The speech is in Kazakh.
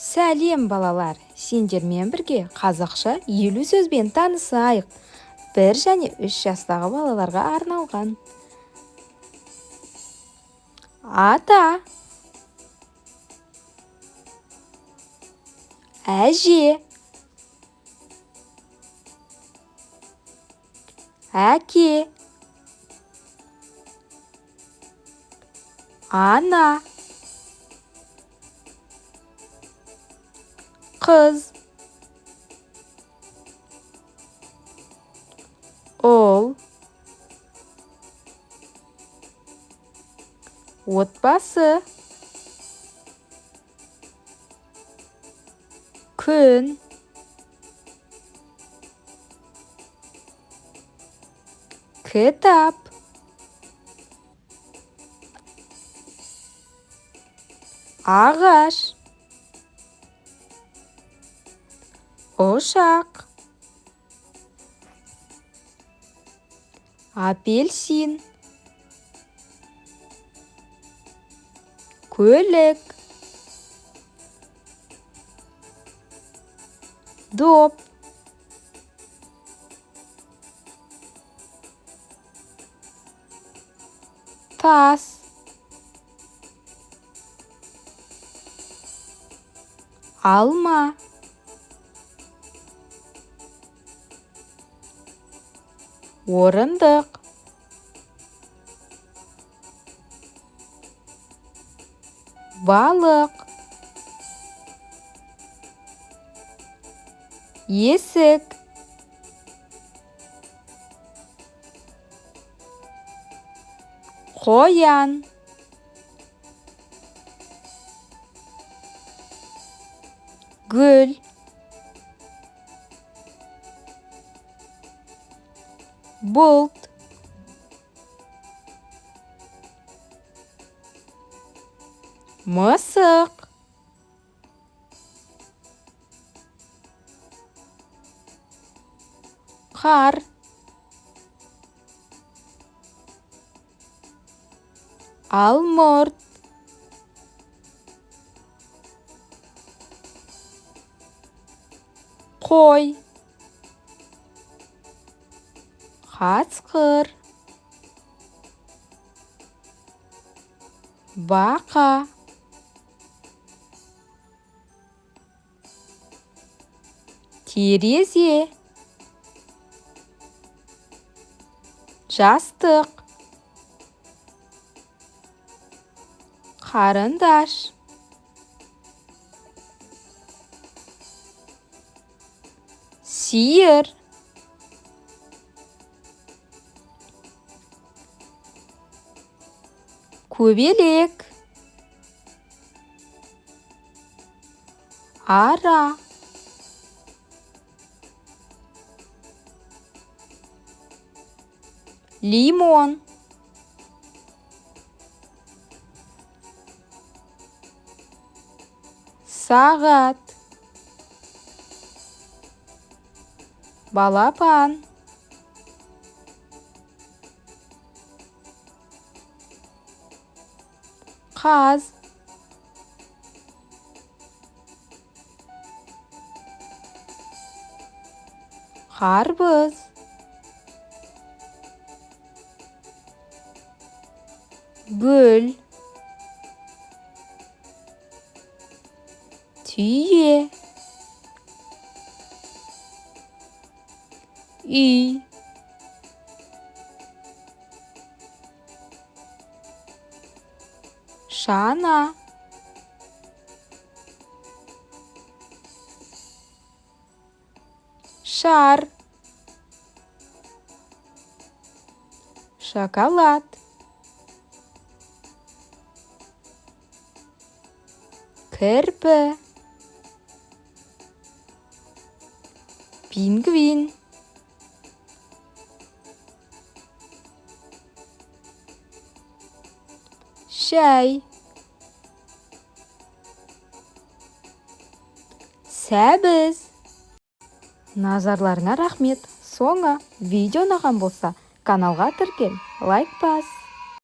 Сәлем, балалар! Сендермен бірге қазақша 50 сөзбен танысайық. 1 және 3 жастағы балаларға арналған. Ата, әже, әке, ана, қыз, ұл, отбасы, күн, кітап, ағаш, ұшақ, апельсин, көлік, доп, тас, алма, орындық, балық, есік, қоян, гүл, бұлт, мысық, қар, алмұрт, қой, қасқыр, бақа, терезе, жастық, қарындаш, сиыр, көбелек, ара, лимон, сағат, балапан, қаз, қарбыз, гүл, түйе, үй, шана, шар, шоколад, кірпі, пингвин, шәй, сәбіз. Назарларыңа рахмет. Соңы видео ұнаған болса, каналға тіркел, лайк бас.